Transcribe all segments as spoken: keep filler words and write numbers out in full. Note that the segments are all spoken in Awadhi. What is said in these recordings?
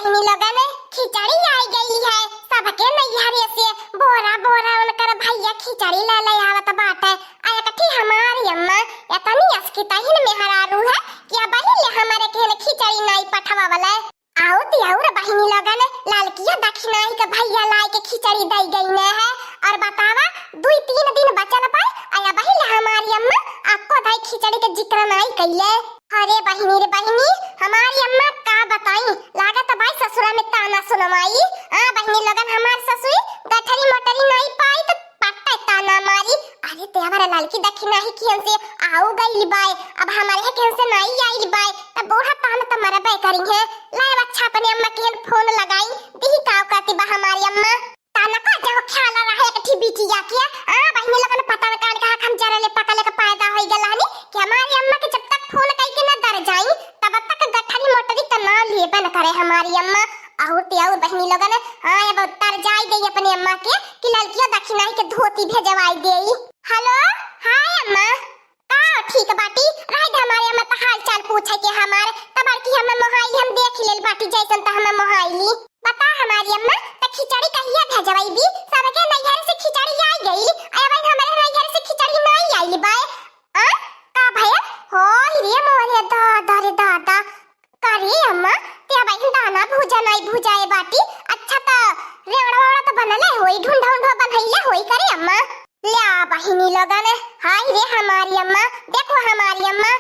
इन्हीं लोगन खिचड़ी आई गई है, सबके नैहरे से बोरा बोरा उनकर भैया खिचड़ी ले ले आवत बाटे। आ एकठी हमारी अम्मा इतनी अस्कितहिन मेहरारू है कि अबही ले हमरे केहन खिचड़ी नाई पठवावले। आउत और बहिनी लोगन, ललकिया दखिनाही के भैया लाए के खिचड़ी दई गई ने है। और बतावा, दुई तीन दिन बचल बा, आ अबही ले हमारी अम्मा अक्को दाई खिचड़ी के जिक्र नाई कइले। अरे बहिनी रे बहिनी, हमारी अम्मा का बताई, लागत भाई ससुरा में ताना सुनवाई। आ बहिनी लोगन, हमार ससुरी गठरी मोटरी नाई पाई त पट्टा ताना मारी। अरे तेवरा ललकी दखिनाही किहन से आऊ गइल बाय, अब हमारे है किहन से नाई आइल बाय, त बूढ़ा ताना त मरबे करी है। लाए अच्छा अपने अम्मा किहन फोन लगाई, दिही का कहती बा हमारी अम्मा। ताना का जो ख्याल रहे एक ठी बिटिया के, आ बहिनी लोगन पता न कान कहा हम जरा ले पकले के पैदा होई गल हनी कि हमारी अम्मा के जब तक फोन कई के ना दर जाई, तब तक गठरी मोटरी त ना लेबे न करे हमारी अम्मा। और ते और बहिनी लोगन, हाँ, अब तर जाई देई अपने अम्मा के कि ललकिया दखिनाही के धोती भेजवाई देई। हेलो, हाय अम्मा। का ठीक बाटी, रह दे हमारी अम्मा त हाल चाल पूछे के हमार, त बड़की हमें मोहाइली, हम देख लेल बाटी जैसन त हमें मोहाइली। बता हमारी अम्मा, त खिचड़ी कहिया भेजवाई बी? सबके नैहर से खिचड़ी आई गई, अब हमारे नैहर से खिचड़ी नहीं आई बाय। आ? का भया? हो रे मोरे दादा रे दादा, करे अम्मा, ते अबहिन दाना भूजा नाई भुजाए बाटी। अच्छा त रेवड़ा वेवड़ा त बनले होई, ढूंढा उंढा बनैले होई करे अम्मा। ल्या बहिनी लोगन, हाय रे हमारी अम्मा, देखो हमारी अम्मा,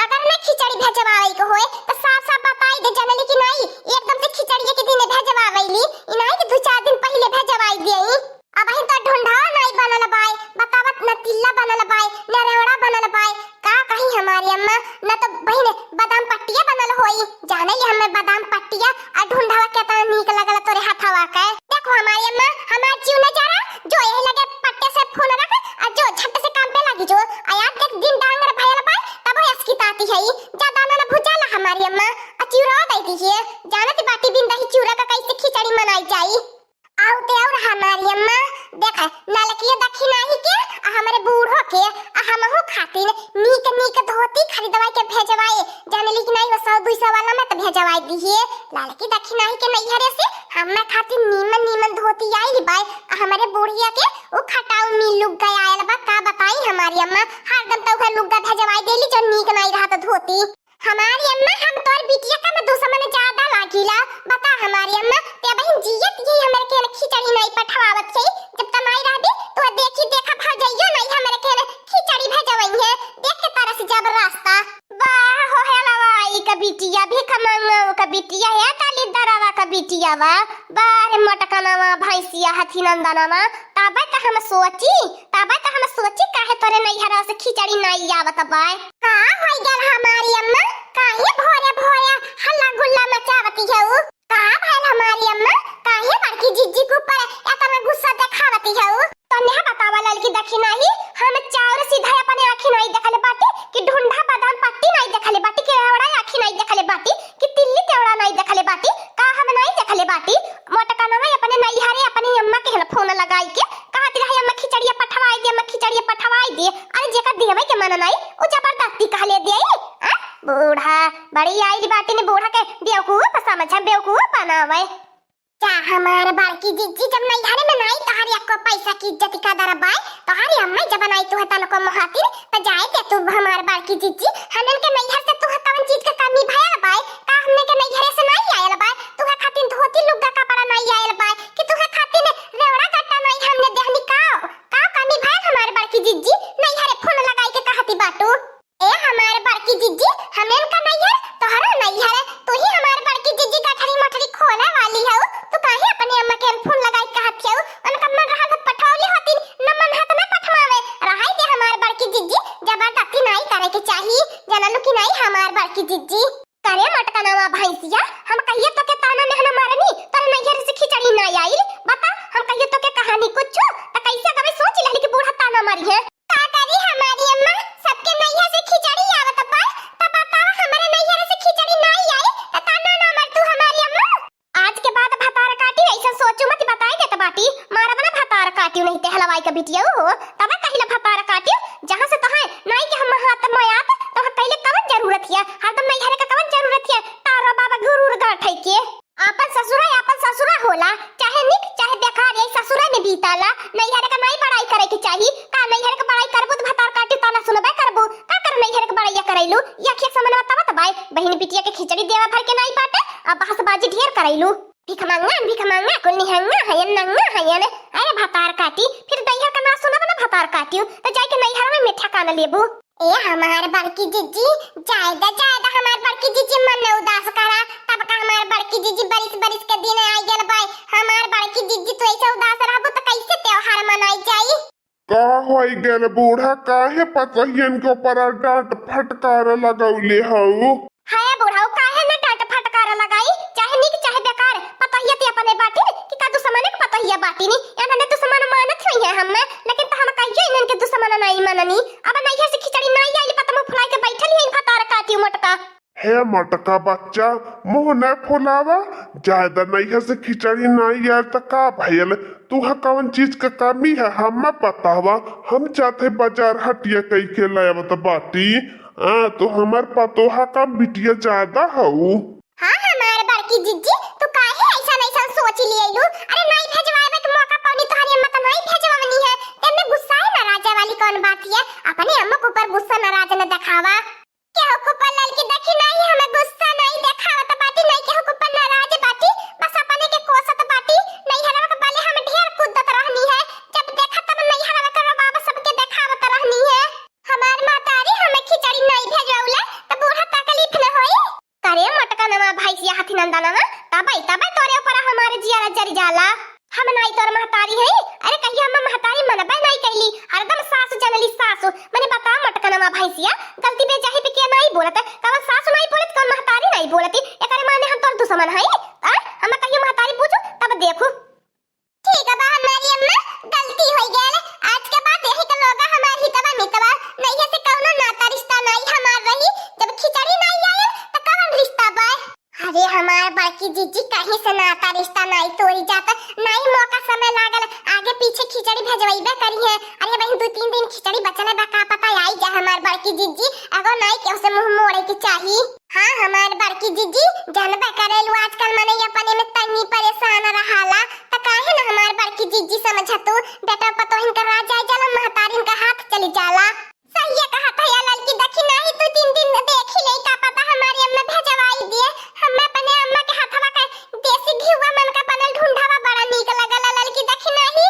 अगर न खिचड़ी भेजवावे के होए त साफ साफ बताई दे, जनली कि नाई, एकदम से खिचड़िया के दिन भेजवावेली, ई नाई कि दू चार दिन पहिले भेजवाई देई। अबहिन त ढूंढा नाई बनल बाय, बतावत न तिल्ला बनल बाय, न रेवड़ा बनल बाय। का कही हमारी अम्मा, न त बहिन बादाम पट्टिया बनल होई। जाने ले हमें बादाम पट्टिया आ ढूंढवा केतना नीक लगल तोरे हथवा के। देखो हमारी अम्मा, हमार जीव न जरा, जो यही लगे पट्टे से फोन रख आ जो झट से काम पे लगी जो। आ याद देख दिन डांगर भयल बाय, तब अस्किताती है। जा दाना न भुजाला हमारी अम्मा, आ चिउरा देती है। जानत बाटी बिन दही चिउरा का कैसे खिचड़ी मनाई जाई। आउते और हमारी अम्मा, देख, ललकिया दखिनाही के, आ हमरे बूढ़ो के, आ हमहू खातिर नीक नीक धोती खरीदवाई के भेजवाए, जानली कि नाई, वो सौ दुई सौ वाला मत भेजवाए दिहिए। ललकी दखिनाही के नैहरे से हमरा खातिर नीमन नीमन धोती आइल बाय, आ हमरे बुढ़िया के उ खटाऊ मी लुग्गा आयल बा, का बताई हमारी अम्मा, हरदम त उहे लुग्गा भेजवाए देली जो नीक नाई रहत धोती। हमारी अम्मा, हम तोर बिटिया का में दुश्मन ज्यादा लागिला। बता हमारी अम्मा, ते बहिन जियत ही हमरे के खिचड़ी नाई पठवावत छै। जब त नाई रहबे, तो देखी देखा भौजइयो नाई हमरे के खिचड़ी भेजवई है। देख के तरस जब रास्ता। वाह हो हेलवाई का बिटिया, भीख मंगऊ का बिटिया, हे काली दरवा का बिटिया, वाह। बारे मोटकनवा, भैंसिया, हथी नंदनवा, तबे त हम सोची, तबे त हम सोची काहे तोरे नैहरा से खिचड़ी नाई आवत बाय। का होई गल हमारी अम्मा? काहे भोरे भोरे हल्ला गुल्ला मचावती हऊ? का भइल हमारी अम्मा? काहे बड़की जिज्जी के ऊपर एतना गुस्सा देखावती हऊ? तन्ने बतावा ललकी दखिनाही, हम चाउर सीधा अपने आँखी नाई देखले बाटी कि ढूंढा बादाम पट्टी नाई देखले बाटी कि रेवड़ा आँखी नाई देखले बाटी कि तिल्ली तेवड़ा नाई देखले बाटी, का हम नाई देखले बाटी? मोटकनवा अपने नैहरे अपनी अम्मा के हन फोन लगाई के कहत रहे, "अम्मा खिचड़िया पठवाई दे, अम्मा खिचड़िया पठवाई दे।" अरे जेकर देवे के मन नाई, उ जबरदस्ती कहले देई। आ? बूढ़ा, बड़ी आइल बाटी ने बूढ़ा के बेवकूफ समझ, बेवकूफ बनावे। जा हमार बड़की जिज्जी, जब नैहरे में नाई तोहरी एको पैसा की इज्जत कदर बाय, तोहरी अम्मा जब नाई तुहे तनको मोहातिर, त जाए दे तू हमार बड़की जिज्जी, हमन के नैहर से तुहे कवन चीज के कमी भयल बाय? का हमने के नैहरे से नाई आयल बाय? तुहे खातिर धोती लुग्गा कपड़ा नाई आयल बाय? कि तुहे खातिर रेवड़ा गट्टा नाई हमने देहनी का? का कमी भयल हमार बड़की जिज्जी? नैहरे फोन लगाई के कहती बाटू। ए हमार बड़की जिज्जी, हमेन का नैहर, तोहरा नैहर, तू ही हमार बड़की जिज्जी गठरी मठरी खोले वाली हऊ, तू काहे अपने अम्मा के फोन लगाई कहत हऊ? उनका मन रहल त पठौली होती, न मन हत न पठवावे, रहाई दे हमार बड़की जिज्जी, जबरदस्ती नाई करे के चाही, जनलू कि नाई हमार बड़की जिज्जी। करे मटकनवा भैंसिया, हम कहिए तो के ताना में न मारनी, तोरे नैहर से खिचड़ी ना आइल, बता, हम कहिए तो के कहानी कुछ, त कैसे कभी सोच लेली कि बूढ़ा ताना मारी है। का करी हमारी अम्मा, सबके नैहर से खिचड़ी आवत बा, त बतावा हमरे नैहर से खिचड़ी ना आई, त ताना ना मार तू हमारी अम्मा। आज के बाद भतार काटी, ऐसा सोचू मत, बताई देत बाटी, मारब ना भतार काटी, नहीं ते हलवाई का बिटिया हो, तब कहिला भतार काटी, जहाँ से तोहे नाई के हम हाथ मयात, तो कहिले कवन जरूरत है, हरदम नैहर का कवन जरूरत है, तारा बाबा गुरूर गांठे के। आपन ससुरा, आपन ससुरा होला, चाहे निक, चाहे बेकार, यही ससुरा में बीताला। नैहर के नाई बड़ाई करे के चाही। का नैहर के बड़ाई करबू त भतार काटी ताना सुनबे करबू? का कर नैहर के बड़ाइया करैलू? या खेत समनवा तबत बाय, बहिन बिटिया के खिचड़ी देवा भर के नाई बाटे, अब बहसबाजी ढेर करैलू। भिखमंगा, भिखमंगा, कुल निहंगा हयन, नंगा हयन। अरे भतार काटी, फिर नैहर का ना सुनब ना भतार काटियो, त जाइके नैहर में मीठा कान लेबू। ए हमार बड़की जिज्जी, जायदा, जायदा हमार बड़की जिज्जी मन न उदास करा, तब का हमार बड़की जिज्जी बरिस बरिस के दिन आइ गल बाय। हमार बड़की जिज्जी तू ऐसे उदास रहबू त कैसे त्योहार मनाई जाई? का होई गल बूढ़ा, काहे पतोहियन के ऊपर डांट फटकार लगौले हऊ? हाय बुढ़ऊ, काहे न डांट फटकार लगाई, चाहे निक चाहे बेकार, पतोहिया ते अपने बाटिन कि का दुश्मने के पतोहिया बाटिन? एनहने दुश्मन मानत होइहैं हम्मे, लेकिन त हम कहियो इनहन के दुश्मन नाई मननी। अब नैहर से खिचड़ी नाई आइल, पतमु फुलाई के बैठल ही भतार काटी मोटका। हे मोटका बच्चा, मुँह न फुलावा, जायदा नैहर से खिचड़ी नाई आइल त का भयल? तुहा कवन चीज के कमी है, हम्मे बतावा, हम जाते बाजार हटिया कई के लावत बाटी। आ, तो हमार पतोहा कम बिटिया जायदा हऊ। हाँ, हमार बड़की जिज्जी, तू काहे ऐसन ऐसन सोच लियलू? अरे, नाई भेजवावे के मौका पौनी तोहरी अम्मा त नाई भेजवनी है, तेमे गुस्साए नाराज वाली कौन बात है? अपने अम्मा के ऊपर गुस्सा नाराज न देखावा। केहू के ऊपर ललकी देखी नाई, हमें गुस्सा नाई देखावत बाटी, नाई केहू के ऊपर नाराज बाटी, बस अपने के कोसत बाटी। नैहरवा के बले हम ढेर कूदत रहनी है, जब देखा तब नैहरवा के रबाब सबके देखावत रहनी है। हमार महतारी हमें खिचड़ी नाई भेजौले, त बूढ़ा तकलीफ न होई। करे मोटका नवा भैंसिया हाथी नंदनवा, तबै, तबै तोरे ऊपर हमारे जियारा जरि जाला। हम नाई तोर महतारी हई? अरे कहिया हम महतारी मनबे नाई कैली, हरदम सासु जनली सासु। मने बता मोटका नवा भैंसिया, गलती बेजाही पे के नाई बोलत, कवन सासु नाई बोलत, कवन महतारी नाई बोलती, एकरे माने हम तोर दुश्मन हई? आ? हम कहियो महतारी पूछू, तब देखू। ठीक बा हमारी अम्मा, गलती होइ गयल। आज के बाद यही के लोगा हमार हितवा मितवा, नैहर से कौनो नाता रिश्ता नाई हमार रही। जब खिचड़ी नाई आयल, त कवन रिश्ता बा? अरे हमार बड़की जिज्जी, कहीं से नाता रिश्ता नाई तोड़ी जात, नाई मौका समय लागल, आगे पीछे खिचड़ी भेजवैबे करी है। अरे वही दो तीन दिन खिचड़ी बचले बा, का पता आई जा हमार बड़की जिज्जी, अगो नाई केहू से मुंह मोड़े के चाही। हाँ, हमार बड़की जिज्जी, जानबे करेलू, आजकल मनई अपने में तंगी परेशान रहाला, त काहे न हमार बड़की जिज्जी समझतू? बेटा पतोहिन का राज आइ जाला, महतारिन का हाथ चली जाला। सहिए कहत है या ललकी, देखी नाही तू तीन दिन देखी ले, का पता हमारी अम्मा भेजवाई दिए। हम्मे अपने अम्मा के हाथवा के देसी घिउवा मन का बनल ढूंढावा बड़ा नीक लगला ललकी, देखी नाही।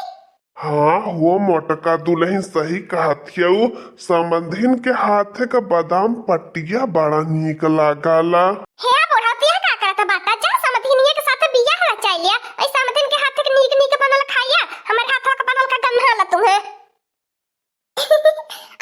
हाँ हो मोटका दुलहिन, सही कहत हियउ, समधिन के हाथे क बादाम पटिया बड़ा नीक लागला। हे बुढ़ऊ, तू यहाँ का करत बाटा? जा समधिनिया के साथ बियाह रचाई लिया, ऐ समधिन के हाथे क नीक नीक बनल खाइया, हमरे हाथवा क बनल का गन्हाला तुहे।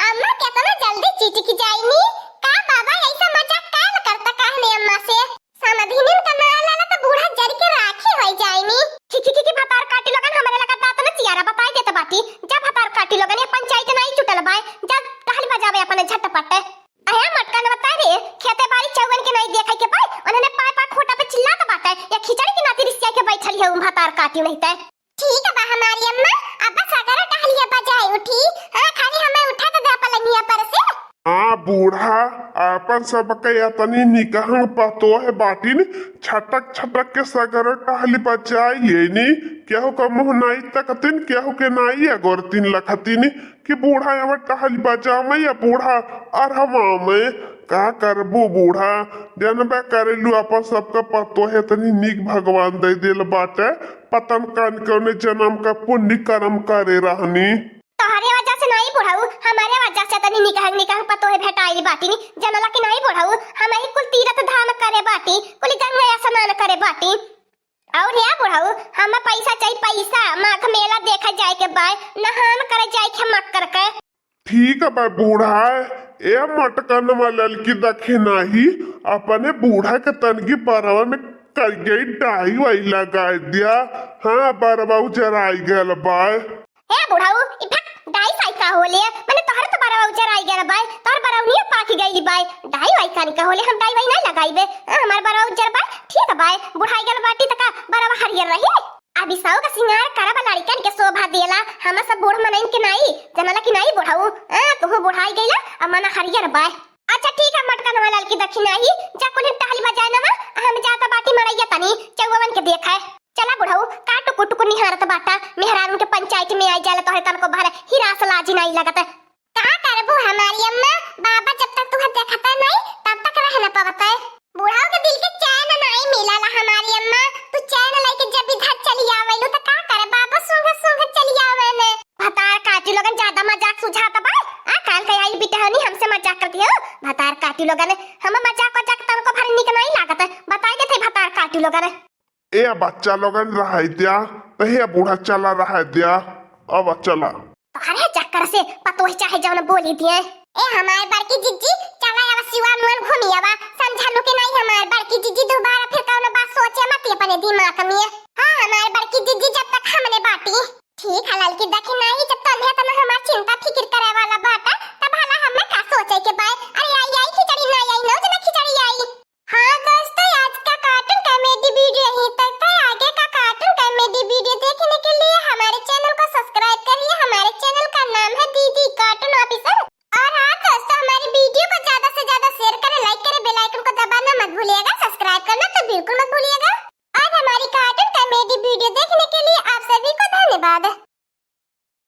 अम्मा केतना जल्दी चिटकी जाइनी, का बाबा ऐसा मजाक काहे करता कहने अम्मा से? समधिनिन का नाम लेला त बूढ़ा जरि के राखी होइ जाइनी। खी, खी, खी, खी, भतार काटी लोगन, हमरे लगा दांत न चियारा बताई देत बाटी। जा भतार काटी लोगन, ये पंचायत नाई छूटल बाय, जा टहल बजावे अपने झटपट। अहे मटका न बताए रे, खेते बारी चौवन के नाई देखे के पाए, उन्होंने पाए पाए खूंटा पे चिल्लात बाटे, या खिचड़ी के नाती रिसिया के बैठल है भतार काटी नहीं ते। ठीक बा हमारी अम्मा, अब सगरो टहलिया बजाए उठी। हाँ, खाली हमें उठा के दे पलंगिया पर से। हाँ बूढ़ा, आपन सबके एतनी निकहन पतोह बाटिन, छटक छटक के सगरो टहली बजाई लेनी। केहू के मुँह नाई तकतिन, केहू के नाई अगोरतिन लखतिन कि बूढ़ा एमे टहली बजावे या बूढ़ा अरहवा में। का करबू बूढ़ा, जनबे करेलू आपन सबके पतोह एतनी नीक भगवान दे देल बाटे। पता न कान कौने जनम का पुण्य करम करे रहनी। तोहरे वजह से नाई बुढ़ऊ, हमरे वजह से तनी निकहंग निकहंग पतोहे भेटाइल बाटिन, जनला कि नाई बुढ़ऊ, हमही कुल तीरथ धाम करे बाटी, कुल गंगा स्नान करे बाटी। और हे बुढ़ऊ, हम पैसा चाही पैसा, माघ मेला देखे जाए के बाय, नहान करे जाए के मक्कर के। ठीक बा बूढ़ा, ए मटकनवा ललकी दखिनाही, अपने बूढ़ा के तनकी बरवा में करियई डाई वाई लगाई दिया। हाँ, बरवा उजराई गल बाय। ए बुढ़ऊ, ई फक डाई साई का होले? मने तोहर तो बरवा उजराई गल बाय, तोहर बरौनिया पाकी गइल बाय। डाई वाई कानी का होले, हम डाई वाई नाई लगाइबे। हाँ, हमार बरवा उजर बाय, ठीक बाय, बुढ़ाई गल बाटी त का बरवा हरियर रही? अभी सौ का सिंगार करब लड़िकन के शोभा देला, हम सब बूढ़ मनइन के नाई, जनला कि नाई बुढ़ऊ? हाँ, तुहू बुढ़ाई गइला, अब मना हरियर बाय। अच्छा ठीक है, मटका नवा ललकी दखिनाही, जा कुल्हिन टहली बजाए नवा, हम जाता बाटी मड़ैया तनी चउवन के देखे। चला बुढ़ऊ, का टुकुर टुकुर निहारत बाटा, मेहरारून के पंचायत में आई जाला तोहरे तनको भर हिरास लाजी नाई लगत। का करबू हमारी अम्मा, बाबा जब तक तुहे देखता नहीं तब तक रह न पवते। बुढ़ऊ के दिल के चैन नाई मिलाला हमारी अम्मा, तू चैन लेके जब इधर चली आवेलू त का करे बाबा सूंघ सूंघ चली आवे ने। भतार काटी लोगन ज्यादा मजाक सुझात बा। आ काल के आई बिटहनी हमसे मजाक करती हो। भतार काटी लोगन, हम मजाक वजाक तनको भर निक नाई लागत। बताई देते भतार काटी लोगन। ए बच्चा लोगन रहाई द्या, तहिया बूढ़ा चला रहाई द्या। अब चला। तोहरे चक्कर से पतोह चाहे जौन बोली दिए। ए हमार बड़की जिज्जी, चला आवा सिवा मुअन घूमी आवा। समझा लू कि नहीं हमार बड़की जिज्जी, दोबारा फिर कौनो बात सोचे मत अपने दिमाग में। हाँ हमार बड़की जिज्जी, जब तक हमने बाटी। ठीक है ललकी दखिनाही, जब तन्हे तना हमार चिंता फिकिर करे वाला बाटा, तब भला हमें का सोचे के बाय। अरे आई आई खिचड़ी ना आई, नौ जना खिचड़ी आई। हाँ दोस्तों, आज का cartoon comedy video यहीं तक था। आगे का cartoon comedy video देखने के लिए हमारे channel को subscribe करिए। हमारे channel का नाम है दीदी cartoon officer। और हाँ दोस्तों, हमारी video को ज्यादा से ज्यादा share करें, like करें, bell icon को दबाना मत भूलिएगा, subscribe करना तो बिल्कुल मत भूलिएगा। और हमारी cartoon comedy video देखने के लिए आप सभी को धन्यवाद।